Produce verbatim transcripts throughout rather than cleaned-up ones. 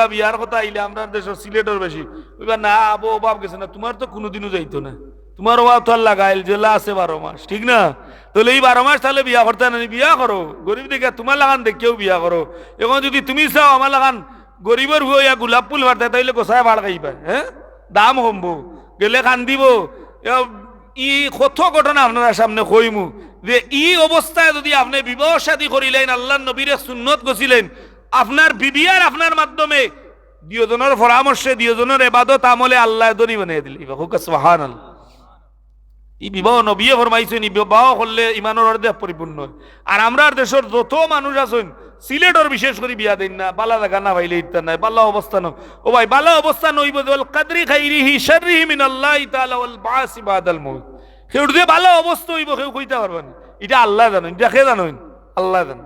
বিয়ার কথা আইলে আমরার দেশর সিলেটর বেশি। কইবা, "না, আবো অভাব গেছে না, তুমার তো কুনুদিনও যাইতো না। তুমার অভাব তো আর লাগাইল, যেলা আছে বারো মাস, ঠিক না? তাইলে ই বারো মাস তাইলে বিয়া করতায় না নি, বিয়া করো। গরিব দেখিয়া তুমার লাখান দেখিয়াউ বিয়া করো। অখন যুদি তুমি চাও আমার লাখান গরিবর ফুয়া অইয়া গোলাপ ফুল পারতায়, তাইলে গোসায় বাড় খাইবা, হে? দাম কমবো, গেলে কান্দিবো।" এ, ই কত ঘটনা আপনারার সামনে কইমু, যে ই অবস্থায় যুদি আপনে বিবাহ শাদী করিলাইন, আল্লার নবীর এক সুন্নত গছিলাইন, আপনার বিবি আর আপনার মাধ্যমে দুইওজনর পরামর্শে, দুইওজনর এবাদত আমলে আল্লায় ধনী বানাইয়া দিলাইবা। কউক্কা সুবহানাল্লাহ। ই বিবাহ নবীয়ে ফরমাইছইন, ই বিবাহ করলে ইমানর অর্ধেক পরিপূর্ণ অয়। আর আমরার দেশর যত মানুষ আছইন, সিলেটর বিশেষ করি বিয়া দেইন না, বালা জাগা না পাইলে ইতা নায়, বালা অবস্থা না। ও ভাই, বালা অবস্থা নইবো যে, "ওয়াল কাদরি খাইরিহি শাররিহি মিনাল্লাহি তাআলা ওয়াল বাসি বাদাল মউত।" কেউর যে বালা অবস্থা অইবো, কেউ কইতা পারবা নি। ইটা আল্লায় জানইন, ইটা কে জানইন? আল্লায় জানইন।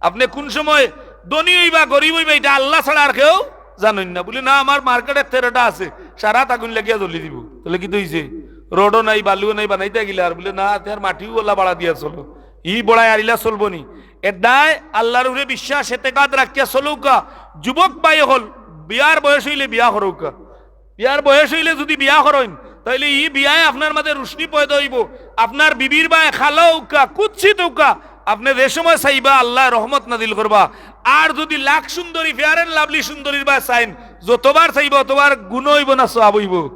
আপনে কুন সময় ধনী অইবা, গরিব অইবা, ইটা আল্লা ছাড়া আর কেউ জানইন না। বুলে, "না, আমার মার্কেটে তেরোটা আছে, সারা আগুন লাগিয়া জ্বলি দিবো।" তাইলে কিতা অইছে? রডও নাই, বালুও নাই, বানাইতা কিলা? আর বুলে, "না, তে আর মাটিও অলা ভাড়া দিয়া চলো, ই বড়াই আরিলা চলবো নি।" এরদায় আল্লার উপরে বিশ্বাস, এতেকাদ রাখিয়া চলউক্কা। যুবক ভাই অকল, বিয়ার বয়স অইলে বিয়া করউক্কা। বিয়ার বয়স অইলে যুদি বিয়া করইন, তাইলে ই বিয়ায় আপনার মাঝে রুশনি পয়দা অইবো। আপনার বিবির বায় কালা অউক্কা, কুৎসিত অউক্কা, আপনে যে সময় চাইবা আল্লায় রহমত নাজিল করবা। আর যুদি লাখ সুন্দরী, Fair and Lovely সুন্দরীর বায় চাইন, যতবার চাইবা অতবার গুনা অইবো না সওয়াব অইবো?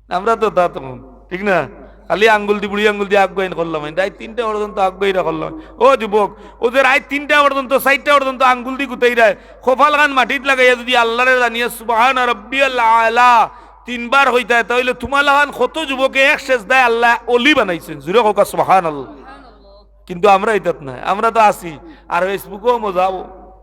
আমরা তো তা তখন, ঠিক না? খালি আঙ্গুল দি, বুড়ি আঙ্গুল দি আগুয়াইন করলাম, রাইত তিনটা পর্যন্ত আগুয়াইরা করলাম। ও যুবক, ও যে রাইত তিনটা পর্যন্ত, চাইরটা পর্যন্ত আঙ্গুল দি গুতাইরায়, কপাল খান মাটিত লাগাইয়া যুদি আল্লারে জানিয়া সুবহানা রাব্বিয়াল আলা তিনবার কইতায়, তাইলে তুমার লাখান কত যুবকে এক সেজদায় আল্লায় অলি বানাইছইন। জুরে কউক্কা সুবহানাল্লাহ। কিন্তু আমরা ইতাত নায়, আমরা তো আছি। আর Facebook-ও মজা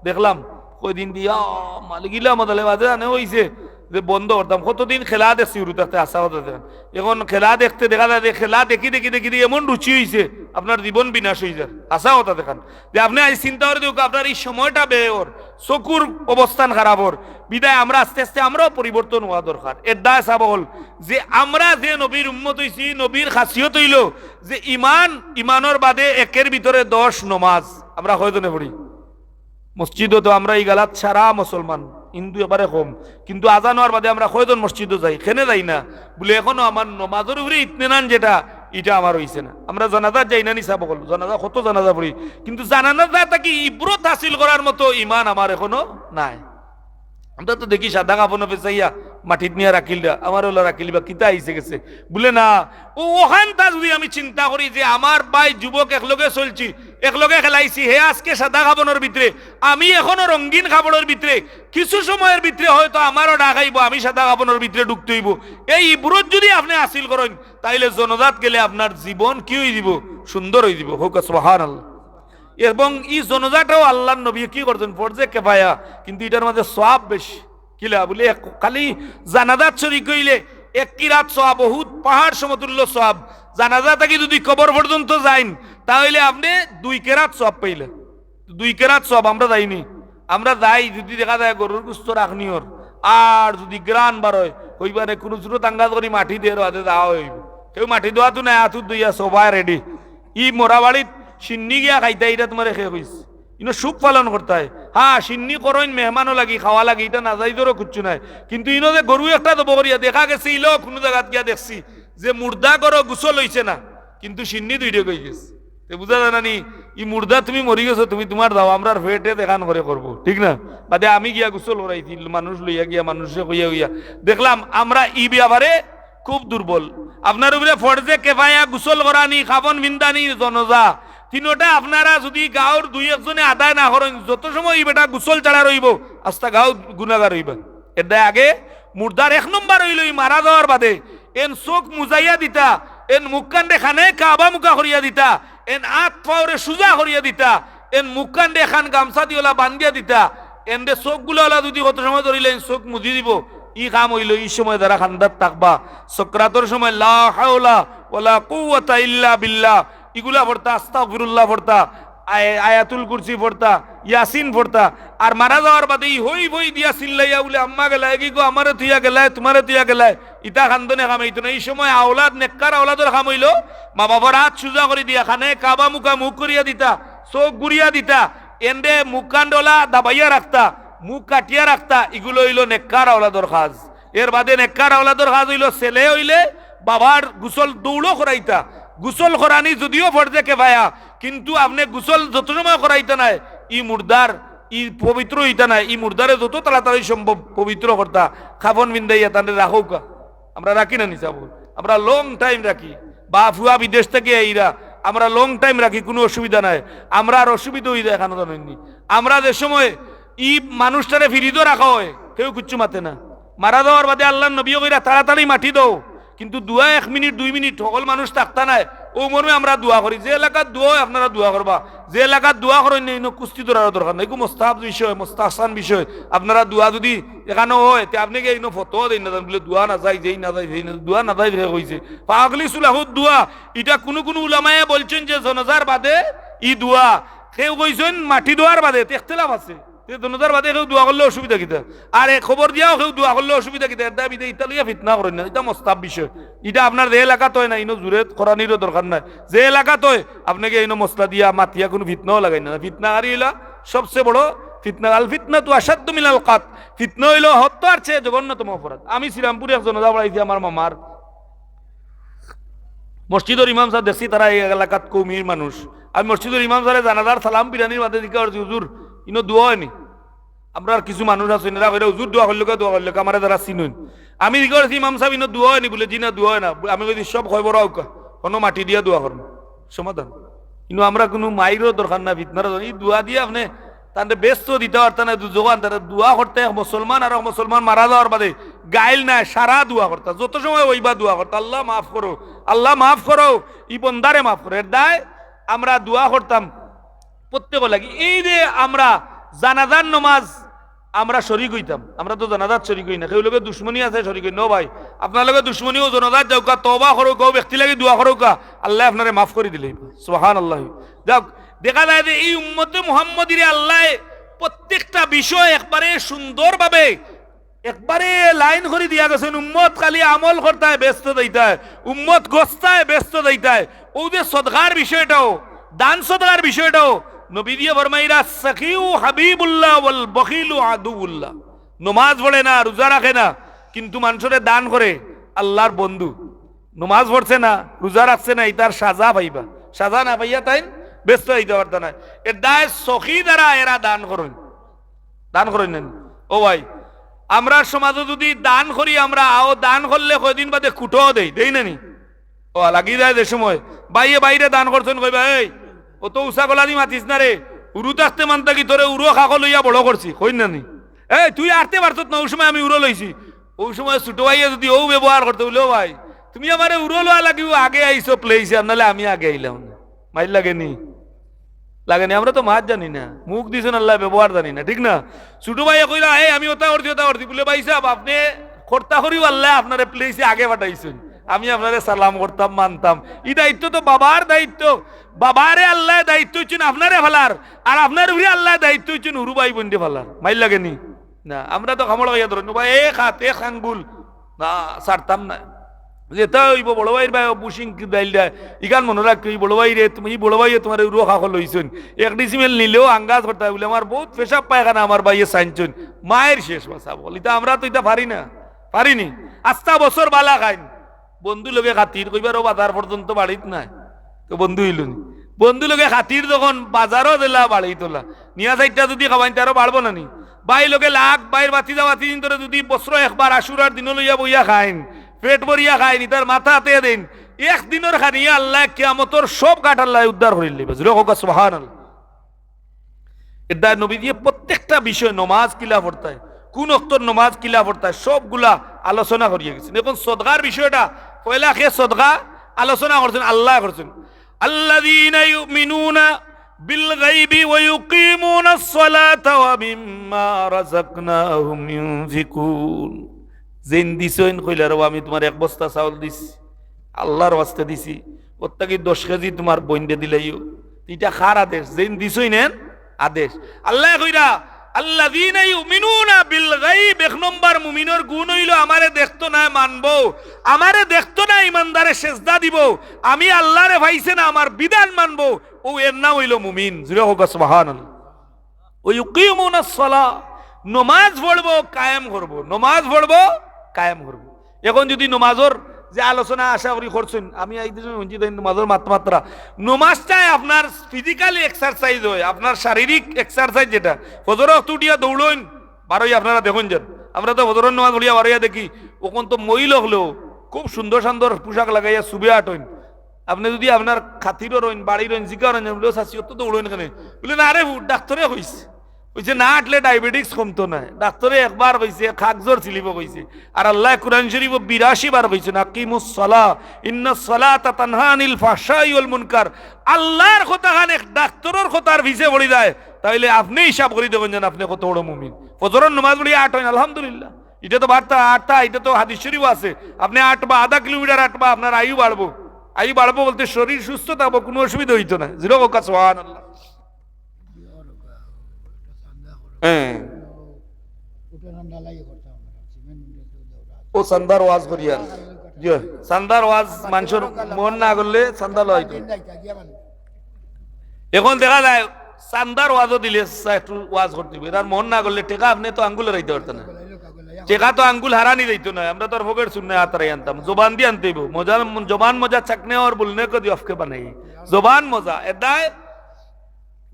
দেখলাম, কয়দিন দিয়া মালিক ইলা মজালে বাদে জানে অইছে যে বন্ধ করতাম। কতদিন খেলা দেখছি উরু থাকতে, হাছা কথা দেখইন। অখন খেলা দেখতে দেখা যায় যে খেলা দেখি, দেখি, দেখি, দেখি এমন রুচি অইছে, আপনার জীবন বিনাশ অইযার। হাছা কথা দেখইন। যে আপনে আইজ চিন্তা করি দেখউক্কা, আপনার ই সময়টা ব্যয় অর, চকুর অবস্থান খারাপ অর, বিদায় আমরা আস্তে আস্তে আমরাও পরিবর্তন অওয়া দরকার। এরদায় সাব অকল, যে আমরা যে নবীর উম্মত অইছি, নবীর খাসিয়ত অইলো যে ইমান, ইমানর বাদে একের ভিতরে দশ নমাজ। আমরা কয়জনে পড়ি? মসজিদো তো আমরা ইগালাত সারা মুসলমান, হিন্দু এবারে কম, কিন্তু আজান অওয়ার বাদে আমরা কয়জন মসজিদো যাই? কেনে যাই না? বুলে, "এখনো আমার নমাজর উপরে ইতমিনান যেটা, ইটা আমার অইছে না।" আমরা জানাজাত যাই না নি সাব অকল? জানাজা, কত জানাজা পড়ি, কিন্তু জানাজা থাকি ইবরত হাসিল করার মতো ইমান আমার এখনো নাই। আমরা তো দেখি সাদা কাফন পেছাইয়া মাটিত নিয়া রাখিলরা, আমারে অলা রাখিলিবা, কিতা আইছে গেছে। বুলে না, ও অখানতা যুদি আমি চিন্তা করি যে আমার ভাই যুবক একলগে চলছি, একলগে খেলাইছি, হে আজকে সাদা কাফনর ভিতরে, আমি এখনো রঙিন কাপড়র ভিতরে, কিছু সময়র ভিতরে হয়তো আমারও ডাক আইবো, আমি সাদা কাফনর ভিতরে ঢুকতে অইবো। এই ইবরত যুদি আপনে হাসিল করইন, তাইলে জানাজাত গেলে আপনার জীবন কি অইযিবো? সুন্দর অইযিবো। কউক্কা সুবহানাল্লাহ। এবং ই জানাজাটাও আল্লার নবীয়ে কি করছইন? ফরজে কেফায়া, কিন্তু ইটার মাঝে সওয়াব বেশি। কিলা বুলে, এক, খালি জানাজাত শরিক অইলে এক কিরাত সওয়াব, উহুদ পাহাড় সমতুল্য সওয়াব। জানাজা থাকি যুদি কবর পর্যন্ত যাইন, তাইলে আপনে দুই কিরাত সওয়াব পাইলা। দুই কিরাত সওয়াব। আমরা যাই নি? আমরা যাই, যুদি দেখা যায় গরুর গুস্ত রাখনি অর, আর যুদি ঘ্রাণ বারয়, কইবা নে কুনু সুরত আন্দাজ করি মাটি দের, বাদে যাওয়া অইবো। কেউ মাটি দেওয়াত নাই, আতুত দইয়া সবাই ready। ই মরা বাড়িত শিন্নি গিয়া খাইতায়, ইটা তুমারে কে কইছে? ইনো শোক পালন করতায়। হ্যাঁ, শিন্নি করইন মেহমানর লাগি, খাওয়া লাগি, ইটা নাজাইজরও কুচ্ছু নাই। কিন্তু ইনো যে গরু একটা জবো করিয়া দেখা গেছে, ইলো কুনু জাগাত গিয়া দেখছি যে মুর্দা গরু গোসল অইছে না, কিন্তু শিন্নি দুইটা কই গেছে। তে বুঝা যায় না নি, ই মুর্দা তুমি মরি গেছো, তুমি তুমার যাও, আমরার পেটে দেখান করে করবো, ঠিক না? বাদে আমি গিয়া গোসল করাইছি, মানুষ লইয়া গিয়া, মানুষে কইয়া কইয়া। দেখলাম আমরা ই ব্যাপারে খুব দুর্বল। আপনার উপরে ফরজে কেফায়া, গোসল করানি, কাফন ফিন্দানি, জানাজা, তিনোটা আপনারা যুদি গাঁওর দুই একজনে আদায় না করইন, যত সময় ই বেটা গোসল ছাড়া রইবো, আস্তা গাঁও গুনাগার অইবা। এরদায় আগে মুর্দার এক নম্বর অইলো ই মারা যাওয়ার বাদে এন চোখ মুজাইয়া দিতা, এন মুখখানরে খানে কাবা মুখা করিয়া দিতা, এন আত পাওরে সুজা করিয়া দিতা, এন মুখখানরে খান গামছা দি অলা বান্ধিয়া দিতা, এনরে চোখগুলা অলা যুদি কত সময় ধরিলে এন চোখ মুজি দিবো, ই কাম অইলো। ই সময় যারা কান্দাত থাকবা, সকরাতর সময় লা হাওলা ওয়ালা কুওয়াতা ইল্লা বিল্লাহ, ইগুলা পড়তা, আস্তাগফিরুল্লাহ পড়তা, আয়-, আয়াতুল কুরসি পড়তা, ইয়াসিন পড়তা, আর মারা যাওয়ার বাদে ই হই বই দিয়া চিল্লাইয়া বুলে, "আম্মা গেলায় গি গো, আমারে থুইয়া গেলায়, তুমারে থুইয়া গেলায়।" ইতা কান্দনে কামাইতো না। ই সময় আওলাদ, নেককার আওলাদর কাম অইলো মা বাবার আত সুজা করি দিয়া, খানে কাবা মুখা মুখ করিয়া দিতা, চোখ ঘুরিয়া দিতা, এনরে মুখখান অলা দাবাইয়া রাখতা, মুখ কাটিয়া রাখতা, ইগুলো অইলো নেককার আওলাদর কাজ। এর বাদে নেককার আওলাদর কাজ অইলো ছেলে অইলে বাবার গোসল দৌড়ো করাইতা। গোসল করানি যদিও ফরজে কেফায়া, কিন্তু আপনে গোসল যত সময় করাইতা নায়, ই মুর্দার, ই পবিত্র অইতা নায়, ই মুর্দারে যত তাড়াতাড়ি সম্ভব পবিত্র করতা, কাফন পিন্দাইয়া তানরে রাখউক্কা। আমরা রাখি না নি সাব? আমরা long time রাখি। বা ফুয়া বিদেশ থাকি আইরা, আমরা long time রাখি, কুনু অসুবিধা নাই। আমরার অসুবিধা অই যায় কেনে জানইন নি? আমরা যে সময় ই মানুষটারে ফিরিজো রাখা অয়, কেউ কিচ্ছু মাতে না। মারা যাওয়ার বাদে আল্লার নবীয়ে কইরা, "তাড়াতাড়ি মাটি দেও।" কিন্তু দোয়া এক মিনিট, দুই মিনিট, হকল মানুষ থাকতা নায়। অউ মর্মে আমরা দোয়া করি, যে এলাকাত দোয়া অয় আপনারা দোয়া করবা, যে এলাকাত দোয়া করইন না, ইনো কুস্তি ধরার দরকার নাই, ইগু মুস্তাহাব বিষয়, মুস্তাহসান বিষয়। আপনারা দোয়া যুদি এখানো অয়, তে আপনে গিয়া ইনো ফতোয়া দেইন না, বুলে দোয়া না যায়, যেই না যায়, সেই না, দোয়া না যায়, হে কইছে। ফাগলি সুলাহুদ দোয়া, ইটা কুনু কুনু উলামায়ে বলছেন যে জনাজার বাদে ই দোয়া, কেউ কইছেন মাটি দেওয়ার বাদে, তে ইখতিলাফ আছে। তে জনাজার বাদে কেউ দোয়া করলে অসুবিধা কিতা? আর এ খবর দিয়াও কেউ দোয়া করলে অসুবিধা কিতা? এর দাবি দে ইতা লইয়া ফিতনা করইন না, ইটা মুস্তাহাব বিষয়। ইটা আপনার যে এলাকাত অয় না, ইনো জুরে করানিরও দরকার নাই। যে এলাকাত অয়, আপনে গিয়া ইনো মসলা দিয়া মাতিয়া কুনু ফিতনাও লাগাইন না। ফিতনাকারী অইলা সবচে বড় ফিতনা। আল ফিতনাতু আশাদ্দু মিনাল কাতল। ফিতনা অইলো হত্যার চেয়ে জঘন্যতম অপরাধ। আমি শ্রীরামপুরে এক জনাজা পড়াইছি আমার মামার। মসজিদর ইমাম সাব দেখছি, তারা এই এলাকাত কওমির মানুষ। আমি মসজিদর ইমাম সাবরে জানাজার সালাম ফিরানির বাদে জিজ্ঞাসা করছি, "হুজুর, ইনো দোয়া অয়নি?" আমরার কিছু মানুষ আছইন, এরা কইরা, "হুজুর, দোয়া করলো কা, দোয়া করলো কা, আমারে যারা চিনইন।" আমি জিজ্ঞাসা করছি, "ইমাম সাব, ইনো দোয়া অয়নি?" বুলে, "জি না, দোয়া অয় না।" আমি কইছি, "সব খবর আউক্কা, অনো মাটি দিয়া দোয়া করমু।" সমাধান। ইনো আমরা কুনু মাইরও দরকার না, ফিতনারও দরকার। ই দোয়া দিয়া আপনে তানরে বেহেস্ত দিতা পারতা না, দুজখো আনতা না। দোয়া করতা এক মুসলমান আর এক মুসলমান মারা যাওয়ার বাদে গাইল নায়, সারা দোয়া করতা। যত সময় অইবা দোয়া করতা, "আল্লাহ মাফ করো, আল্লাহ মাফ করো, ই বন্দারে মাফ করো।" এর দায় আমরা দোয়া করতাম প্রত্যেকর লাগি। এই যে আমরা জানাজার নমাজ আমরা শরিক অইতাম, আমরা তো জানাজাত শরিক অই না, কেউ লগে দুশমনি আছে শরিক অই না। ও ভাই, আপনার লগে দুশমনি, অউ জানাজাত যাউক্কা, তওবা করউক্কা, অউ ব্যক্তি লাগি দোয়া করউক্কা, আল্লায় আপনারে মাফ করি দিলে। সুবহানাল্লাহ। যাউক, দেখা যায় যে এই উম্মতে মুহাম্মদীরে আল্লায় প্রত্যেকটা বিষয় একবারে সুন্দরভাবে একবারে লাইন করি দিয়া গেছইন। উম্মত খালি আমল করতায়, বেহেস্তো যাইতায়, উম্মত গছতায়, বেহেস্তো যাইতায়। অউ যে সদকার বিষয়টাও, দান সদকার বিষয়টাও, নবীজিয়ে ফরমাইরা, "সাখিউ হাবিবুল্লাহ ওয়াল বখিলু আদুউল্লাহ।" নমাজ পড়ে না, রোজা রাখে না, কিন্তু মানষরে দান করে, আল্লার বন্ধু। নমাজ পড়ছে না, রোজা রাখছে না, ইতার সাজা পাইবা। সাজা না পাইয়া তাইন বেহেস্তো যাইতা পারতা নায়। এর দায় সখী যারা, এরা দান করইন, দান করইন না নি? ও ভাই, আমরার সমাজো যুদি দান করি আমরা, অউ দান করলে কয়দিন বাদে কুটাও দেই, দেই না নি? ও লাগি যায় যে সময়, ভাইয়ে ভাইরে দান করছইন, কইবা, "এই, অত উচা গলাদি মাতিস না রে, হুরু থাকতে মান থাকি তোরে হুরু কাকো লইয়া বড় করছি", কইন না নি? "এই, তুই আটতে পারছত না, অউ সময় আমি হুরু লইছি।" অউ সময় ছোট ভাইয়ে যুদি অউ ব্যবহার করতে, বুলে, "ও ভাই, তুমি আমারে হুরু লওয়া লাগি আগে আইছো প্লেইসে, আর নাইলে আমি আগে আইলাম না।" মাইর লাগে নি? লাগে নি? আমরা তো মাত জানি না, মুখ দিছইন আল্লায়, ব্যবহার জানি না, ঠিক না? ছোট ভাইয়ে কইরা, "এই, আমি অতা করছি, অতা করছি।" বুলে, "ভাইসাব, আপনে করতা করিও আল্লায় আপনারে প্লেইসে আগে পাঠাইছইন, আমি আপনারে সালাম করতাম, মানতাম।" ই দায়িত্ব তো বাবার দায়িত্ব। বাবারে আল্লায় দায়িত্ব দিছইন আপনারে ফালার, আর আপনার উপরে আল্লায় দায়িত্ব দিছইন হুরু ভাই বইনরে ফালার। মাইর লাগে নি? না, আমরা তো কামড় খাইয়া ধরইন, "ও ভাই, এক আত, এক আঙ্গুল, না, ছাড়তাম না।" যেতা অইবো, বড় ভাইর বায় বুশিং ডাইল দেয়, ইখান মনো রাখিও, ই বড় ভাইরে তুমি, ই বড় ভাইয়ে তুমারে হুরু কাকো লইছইন, এক ডিসিমেল নিলেও আঙ্গাজ করতা, বুলে, "আমার বউত পেশাব পায়খানা আমার ভাইয়ে ছাইনছইন।" মাইর শেষ বাসা বল, ইতা আমরা তো ইতা পারি না, পারি নি। আস্তা বছর বালা খাইন, বন্ধু লগে খাতির, কইবার, "ও বাজার পর্যন্ত বাড়িত নাই।" তো বন্ধু অইলো নি? বন্ধু লগে খাতির যখন বাজারও দিলা, বাড়িত ওলা। নিয়া চাইরটা যুদি খাওয়াইন, তে আরো বাড়বো না নি? ভাই লগে লাগ, ভাইর ভাতিজা ভাতিজিন্তরে যুদি বছরো একবার আশুরার দিনো লইয়া বইয়া খাইন, পেট ভরিয়া খাইন, ইতার মাথা আতে দেইন, এক দিনর খানিয়ে আল্লায় কিয়ামতর সব ঘাট আল্লায় উদ্ধার করিলিবা। জুরে কউক্কা সুবহানাল্লাহ। এর দায় নবীজিয়ে প্রত্যেকটা বিষয়, নমাজ কিলা পড়তায়, কুন অক্তর নমাজ কিলা পড়তায়, সবগুলা আলোচনা করিয়া গেছইন। এখন সদকার বিষয়টা, পয়লা কে সদকা আলোচনা করছইন? আল্লায় করছইন। "আল্লাযীনা ইউমিনুনা বিল গায়বি ওয়া ইউকিমুনাস সালাতা ওয়া মিম্মা রাযাকনাহুম ইউনফিকুন।" যেইন দিছইন, কইলা, "রে, আমি তুমারে এক বস্তা চাউল দিছি, আল্লার ওয়াস্তে দিছি, অর থাকি দশ কেজি তুমার বইনরে দিলাইও।" ইটা কার আদেশ? যেইন দিছইন এন আদেশ। আল্লায় কইরা, "আল্লাযীনা ইউমিনুনা বিল গায়ব", এক নম্বর মুমিনর গুণ অইলো, "আমারে দেখতো নায়, মানবো, আমারে দেখতো নায়, ইমানদারে সেজদা দিবো, আমি আল্লারে পাইছে না, আমার বিধান মানবো", অউ এর নাম অইলো মুমিন। জুরে কউক্কা সুবহানাল্লাহ। "ওয়া ইউকিমুনাস সালাহ", নমাজ পড়বো, কায়েম করবো, নমাজ পড়বো, কায়েম করবো। এখন যদি নমাজর যে আলোচনা আশা করি করছইন, আমি এই দিন হুনছি তাইন নমাজর মাত-, মাত্রা, নমাজটায় আপনার physically exercise হয়, আপনার শারীরিক exercise যেটা, ফজর অক্ত উঠিয়া দৌড়ইন, বারই আপনারা দেখইন যান, আমরা তো ফজরর নমাজ পড়িয়া বারইয়া দেখি, অখন তো মহিলা অকলেও খুব সুন্দর সুন্দর পোশাক লাগাইয়া সুবে আটইন। আপনে যদি আপনার খাতিরও রইন, বাড়ি রইন, জিকা রইন, বলে, "ও চাচি, অত দৌড়ইন কেনে?" বলে, "না রে ফুত, ডাক্তরে কইছে, কইছে না আটলে diabetics কমতো নায়। ডাক্তরে একবার কইছে, কাগজর স্লিপো কইছে, আর আল্লায় কুরআন শরীফো বিরাশি বার কইছইন, আকিমুস সালাহ, ইন্নাস সালাতা তানহা আনিল ফাহশাই ওয়াল মুনকার।" আল্লার কথাখান এক ডাক্তরর কথার পিছে পড়ি যায়, তাইলে আপনে হিসাব করি দেখইন যেন আপনে কত বড় মুমিন। ফজরর নমাজ পড়িয়া আটইন, আলহামদুলিল্লাহ। ইটা তো বার্তা, আটতা, ইটা তো হাদিস শরীফো আছে। আপনে আটবা, আধা কিলোমিটার আটবা, আপনার আয়ু বাড়বো। আয়ু বাড়বো বলতে শরীর সুস্থ থাকবো, কুনু অসুবিধা অইতো নায়। জোরে কউক্কা সুবহানাল্লাহ। হ্যাঁ। ও চান্দার ওয়াজ করিয়ার। জি, চান্দার ওয়াজ মানষর মন না করলে চান্দা লওয়া অইতো নায়। এখন দেখা যায় চান্দার ওয়াজও দিলে চাচা একটু ওয়াজ করতে অইবো। এরার মন না করলে টেকা আপনে তো আঙ্গুল হারাইতা পারতা নায়। টেকা তো আঙ্গুল হারানি যাইতো নায়। আমরা তো আর ফকেট চুর নায়, আত হারাই আনতাম। জবান দি আনতে অইবো। মজা, জবান মজা চাকনে অর বলনে কো দি অফকে বানাই। জবান মজা। এদায়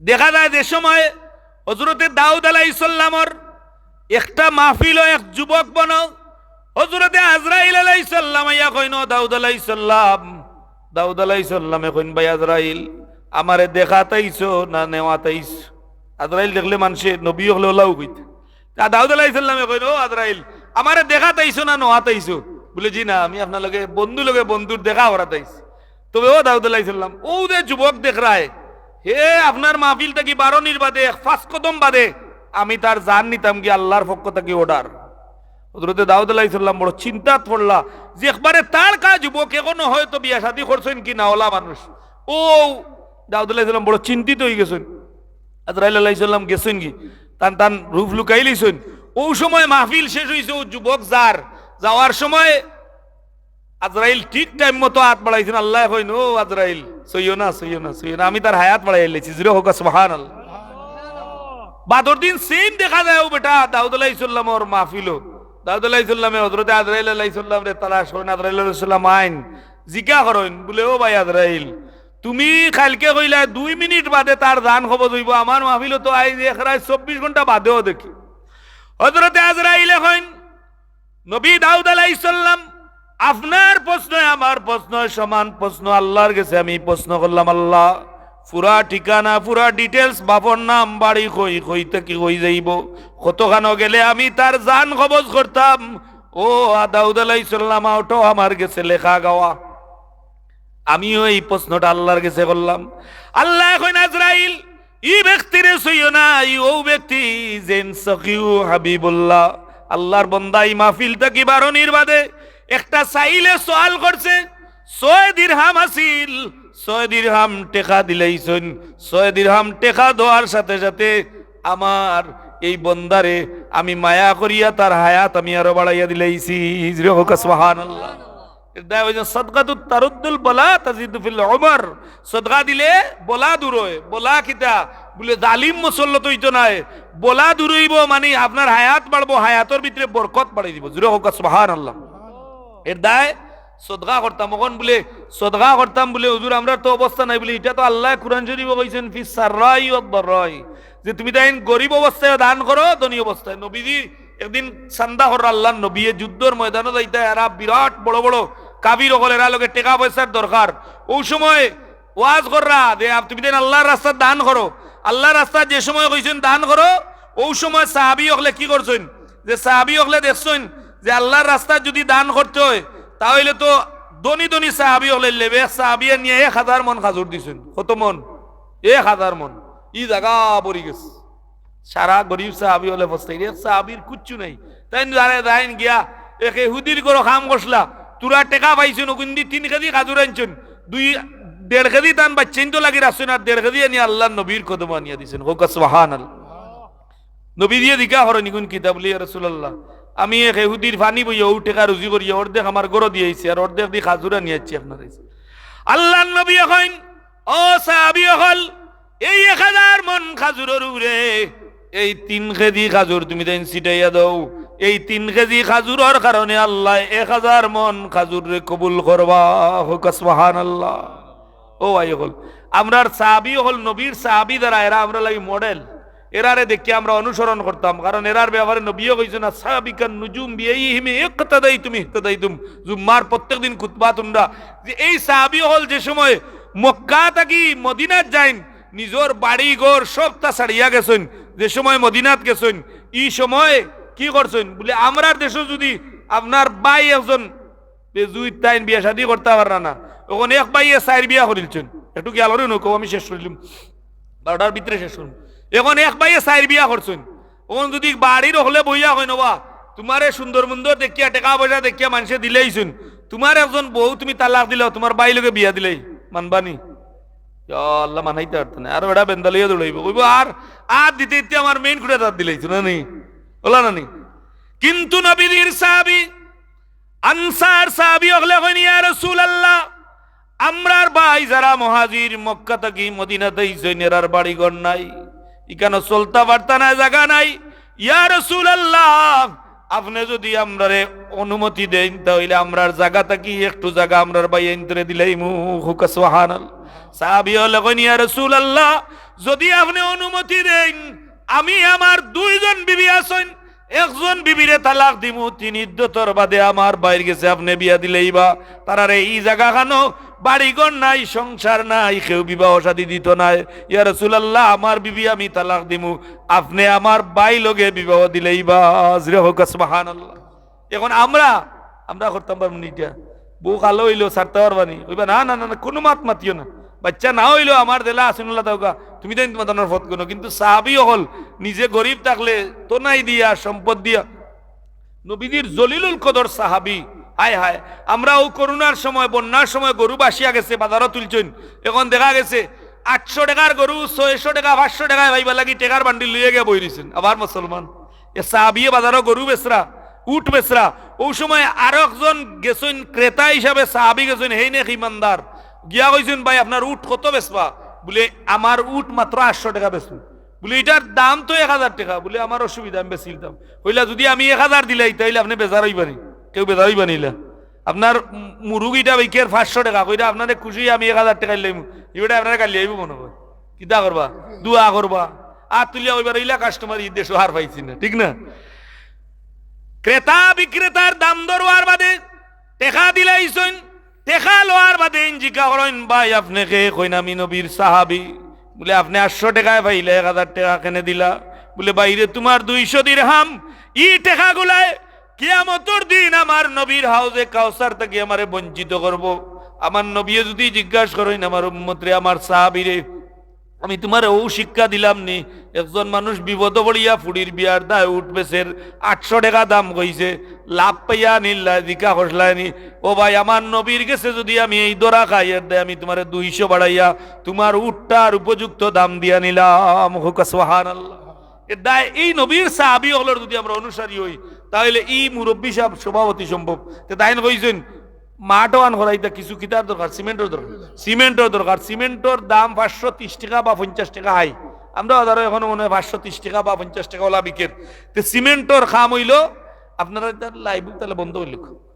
দেখা যায় যে সময় হজরতে দাউদ আলাইহিস সালামর একটা মাহফিলো এক যুবক বনো, হজরতে আজরাইল আলাইহিস সালাম আইয়া কইন, "ও দাউদ আলাইহিস সালাম।" দাউদ আলাইহিস সালামে কইন, "ভাই আজরাইল, আমারে দেখাত আইছো না নেওয়াত আইছো?" আজরাইল দেখলে মানষে, নবী অকলে অলাউ কইতা। তে দাউদ আলাইহিস সালামে কইন, "ও আজরাইল, আমারে দেখাত আইছো না নেওয়াত আইছো?" বলে, "জি না, আমি আপনার লগে, বন্ধু লগে বন্ধুর দেখা করাত আইছি।" তবে ও দাউদ আলাইহিস সালাম, অউ যে যুবক দেখরায়, হে আপনার মাহফিল থাকি বারনির বাদে এক পাঁচ কদম বাদে আমি তার জান নিতাম গি, আল্লার পক্ষ থাকি order। হজরতে দাউদ আলাইহিস সালাম বড় চিন্তাত পড়লা যে একবারে তার কা যুবক, এখনো হয়তো বিয়া শাদী করছইন কি না অলা মানুষ। ও দাউদ আলাইহিস সালাম বড় চিন্তিত অইগেছইন। আজরাইল আলাইহিস সালাম গেছইন গি, তান তান রূপ লুকাই লইছইন। অউ সময় মাহফিল শেষ অইছে, অউ যুবক যার, যাওয়ার সময় আজরাইল ঠিক টাইম মতো আত বাড়াইছইন। আল্লায় কইন, "ও আজরাইল, ছইও না, ছইও না, ছইও না, আমি তার হায়াত বাড়াইয়া লাইছি।" জোরে কউক্কা সুবহানাল্লাহ। বাদর দিন same দেখা যায় অউ বেটা দাউদ আলাইহিস সালামর মাহফিলো। দাউদ আলাইহিস সালামে হজরতে আজরাইল আলাইহিস সালামরে তালাশ করইন, আজরাইল আলাইহিস সালাম আইন, জিকা করইন, বলে, "ও ভাই আজরাইল, তুমি কাইলকে কইলায় দুই মিনিট বাদে তার জান কবজ অইবো, আমার মাহফিলো তো আইজ এক রাইত চব্বিশ ঘন্টা বাদেও দেখি।" হজরতে আজরাইলে কইন, নবী দাউদ আলাইহিস সালাম, আপনার প্রশ্নয় আমার প্রশ্নয় সমান প্রশ্ন। আল্লার গেছে আমি প্রশ্ন করলাম, "আল্লা, পুরা ঠিকানা, পুরা details, বাপর নাম, বাড়ি কই, কই থাকি কই যাইবো, কতখানো গেলে আমি তার জান কবজ করতাম?" ও দাউদ আলাইহিস সালাম, অউটাও আমার গেছে লেখা গাওয়া। আমিও এই প্রশ্নটা আল্লার গেছে করলাম। আল্লায় কইন, "আজরাইল, ই ব্যক্তিরে ছইও না, ই অউ ব্যক্তি যেইন সখিউ হাবিবুল্লাহ, আল্লার বন্দা, ই মাহফিল থাকি বারনির বাদে একটা সাইলে সওয়াল করছে, ছয় দিরহাম আছিল, ছয় দিরহাম টেকা দিলাইছইন, ছয় দিরহাম টেকা দেওয়ার সাথে সাথে আমার এই বন্দারে আমি মায়া করিয়া তার হায়াত আমি আরো বাড়াইয়া দিলাইছি।" জোরে কউক্কা সুবহানাল্লাহ। এর দায় অইছে সদকাতুত তারুদ্দুল বালা তাজিদু ফিল উমর। সদকা দিলে বলা দূর অয়। বলা কিতা? বলে জালিম মুসল্লত অইতো নায়। বলা দূর অইবো, মানে আপনার হায়াত বাড়বো, হায়াতর ভিতরে বরকত বাড়াই দিবো। জোরে কউক্কা সুবহানাল্লাহ। এর দায় সদকা করতাম, অখন বলে সদকা করতাম বলে, "হুজুর, আমরার তো অবস্থা নাই," বলে, ইটা তো আল্লায় কুরআন শরীফো কইছইন, "ফিস সাররাই ওয়াদ দাররাই", যে তুমি তাইন গরিব অবস্থায় দান করো, ধনী অবস্থায়। নবীজি একদিন চান্দা কররা আল্লার নবীয়ে, যুদ্ধর ময়দানো যাইতা, এরা বিরাট বড় বড় কাফির অকল, এরা লগে টেকা পয়সার দরকার। অউ সময় ওয়াজ কররা যে, "আপ-, তুমি তাইন আল্লার রাস্তাত দান করো।" আল্লার রাস্তাত যে সময় কইছইন দান করো, অউ সময় সাহাবী অকলে কি করছইন? যে সাহাবী অকলে দেখছইন যে আল্লার রাস্তাত যুদি দান করতে অয়, তা অইলে তো ধনী ধনী সাহাবী অকলে লেবে, এক সাহাবীয়ে নিয়া এক হাজার মন খাজুর দিছইন। কত মন? এক হাজার মন। ই জাগা ভরি গেছে। সারা গরিব সাহাবী অকলে ফস্তাই, এক সাহাবীর কুচ্ছু নাই। তাইন যারা যাইন গিয়া, এক ইহুদির ঘরো কাম করছলা, থুড়া টেকা পাইছইন, অগুইন্দি তিন কেজি খাজুর আনছইন, দুই, দেড় কেজি তান বাইচ্চাইন্তর লাগি রাখছইন, আর দেড় কেজি আনিয়া আল্লার নবীর কদমো আনিয়া দিছইন। কউক্কা সুবহানাল্লাহ। নবীজিয়ে জিকা করইন, "ইগুন কিতা?" বলে, "ইয়া রাসূলুল্লাহ, আমি এক ইহুদির পানি বইয়া অউ টেকা রুজি করিয়া অর্ধেক আমার ঘরো দিয়া আইছি, আর অর্ধেক দি খাজুর আনিয়া আইছি আপনার কাছে।" আল্লার নবীয়ে কইন, "ও সাহাবী অকল, এই এক হাজার মন খাজুরর উপরে এই তিন কেজি খাজুর তুমি তাইন ছিটাইয়া দেও, এই তিন কেজি খাজুরর কারণে আল্লায় এক হাজার মন খাজুররে কবুল করবা। কউক্কা সুবহানাল্লাহ। ও ভাই অকল, আমরার সাহাবী অকল, নবীর সাহাবী যারা, এরা আমরার লাগি model। এরারে দেখিয়া আমরা অনুসরণ করতাম, কারণ এরার ব্যাপারে নবীয়ে কইছইন, "আসহাবি কান নুজুম বিআইয়িহিম ইক্তাদাইতুম ইহতাদাইতুম।" জুম্মার প্রত্যেক দিন খুতবাত হুনরা যে এই সাহাবী অকল যে সময় মক্কা থাকি মদিনাত যাইন, নিজর বাড়ি ঘর সবতা ছাড়িয়া গেছইন, যে সময় মদিনাত গেছইন, ই সময় কি করছইন? বুলে, আমরার দেশো যুদি আপনার ভাই একজন বেজুইত, তাইন বিয়া শাদি করতা পাররা না, অখন এক ভাইয়ে চাইর বিয়া করিলছইন। একটু খেয়াল করি নকও, আমি শেষ করিলিমু, বারোটার ভিতরে শেষ করিমু। অখন এক ভাইয়ে চাইর বিয়া করছইন, অখন যুদি বাড়ির অকলে বইয়া কইন, "ওবা, তুমারে সুন্দর মুন্দর দেখিয়া, টেকা পয়সা দেখিয়া মানষে দিলাইছইন, তুমার একজন বউ তুমি তালাক দিলাও, তুমার ভাই লগে বিয়া দিলাই, মানবানি?" ইয়া আল্লাহ, মানাইতা পারতা নায়। আর বেটা বেন্দা লইয়া দৌড়াইবো, কইবো, "আর, আর দিতে দিতে আমার মেইন খুঁটা তার দিলাইছো না নি?" অলা না নি? কিন্তু নবীজির সাহাবী, আনসার সাহাবী অকলে কইন, "ইয়া রাসূলুল্লাহ, আমরার ভাই যারা মুহাজির মক্কা থাকি মদিনাত আইছইন, এরার বাড়ি ঘর নাই, ইখানো চলতা পারতা নায়, জাগা নাই। ইয়া রাসূলুল্লাহ, আপনে যুদি আমরারে অনুমতি দেইন, তা অইলে আমরার জাগা থাকি একটু জাগা আমরার ভাইয়াইন্তরে দিলাইমু।" কউক্কা সুবহানাল্লাহ। সাহাবী অকলে কইন, "ইয়া রাসূলুল্লাহ, যুদি আপনে অনুমতি দেইন, আমি, আমার দুইজন বিবি আছইন, একজন বিবিরে তালাক দিমু, তিন ইদ্দতর বাদে আমার ভাইর গেছে আপনে বিয়া দিলাইবা। তারারে ই জাগাখানো বাড়িঘর নাই, সংসার নাই, কেউ বিবাহ শাদী দিতো নায়। ইয়া রাসূলুল্লাহ, আমার বিবি আমি তালাক দিমু, আপনে আমার ভাই লগে বিবাহ দিলাইবা।" জোরে কউক্কা সুবহানাল্লাহ। অখন আমরা, আমরা করতাম পারমু নি ইটা? বউ কালো অইলো, ছাড়তা পারবা নি? কইবা, "না, না, না, না, কুনু মাত মাতিও না। বাইচ্চা না অইলো, আমার যেলা আছইন অলা থাকউক্কা, তুমি তাইন তুমার তানর পথ গনো।" কিন্তু সাহাবী অকল নিজে গরিব থাকলে তনাই দিয়া, সম্পদ দিয়া, নবীজির জলিলুল কদর সাহাবী। হায় হায়, আমরা অউ করোনার সময়, বন্যার সময় গরু ভাসিয়া গেছে, বাজারো তুলছইন। অখন দেখা গেছে আটশো টেকার গরু ছয়শো টেকা, পাঁচশো টেকায় পাইবার লাগি টেকার বান্ডিল লইয়া গিয়া বই রইছইন। আবার মুসলমান, এ সাহাবিয়ে বাজারো গরু বেচরা, উট বেচরা। অউ সময় আরক জন গেছইন, ক্রেতা হিসাবে সাহাবী গেছইন, হেইন এক ইমানদার। গিয়া কইছইন, "ভাই, আপনার উট কত বেচবা?" বুলে, "আমার উট মাত্র আটশো টেকা বেচমু।" বুলে, "ইটার দাম তো এক হাজার টেকা।" বুলে, "আমার অসুবিধা, আমি বেচিলিতাম।" কইলা, "যুদি আমি এক হাজার দিলাই, তাইলে আপনে বেজার অইবা নি? কেউ বেজার অইবা নি ইলা? আপনার মুরগ ইটা বিকের পাঁচশো টেকা, কইরা আপনারে খুশি আমি এক হাজার টেকা দিলাইমু।" ইবারে আপনারে গালি আইবো মনো কয়। কিতা করবা? দোয়া করবা। আর তুলিয়া কইবা, "ইলা কাস্টমার ই দেশো আর পাইছি না।" ঠিক না? ক্রেতা বিক্রেতার দাম দর অওয়ার বাদে টেকা দিলাইছইন, টেকা লওয়ার বাদে ইন জিকা করইন, "ভাই, আপনে কে?" কইন, "আমি নবীর সাহাবী।" বুলে, "আপনে আটশো টেকায় পাইলা, এক হাজার টেকা কেনে দিলা?" বুলে, "ভাইরে, তুমার দুইশো দিরহাম, ই টেকাগুলায় কিয়ামতর দিন আমার নবীর হাউজে কাউসার থাকি আমারে বঞ্চিত করবো। আমার নবীয়ে যুদি জিজ্ঞাস করইন, আমার উম্মতরে, আমার সাহাবীরে, আমি তুমারে অউ শিক্ষা দিলাম নি, একজন মানুষ বিপদো পড়িয়া ফুড়ির বিয়ার দায় উট বেচের, আটশো টেকা দাম কইছে, লাভ পাইয়া আনিল্লায়, জিকা করছলায় নি, ও ভাই, আমার নবীর গেছে যুদি আমি এই ধরা খাই, এর দায় আমি তুমারে দুইশো বাড়াইয়া তুমার উটটার উপযুক্ত দাম দিয়া নিলাম।" কউক্কা সুবহানাল্লাহ। এর দায় এই নবীর সাহাবী অকলর যুদি আমরা অনুসারী অই, তাইলে ই মুরব্বি সাব সভাপতি সম্ভব। তে তাইন কইছইন, মাঠ অখান করাইতা কিছু কিতার দরকার, সিমেন্টর দরকার, সিমেন্টর দরকার। সিমেন্টর দাম পাঁচশো তিরিশ টেকা বা পঞ্চাশ টেকা হাই। আমরা বাজারো অখনো মনে অয় পাঁচশো তিরিশ টেকা বা পঞ্চাশ টেকা অলা বিকের। তে সিমেন্টর কাম অইলো, আপনারা ইতার লাইভ তাইলে বন্ধ অইলো।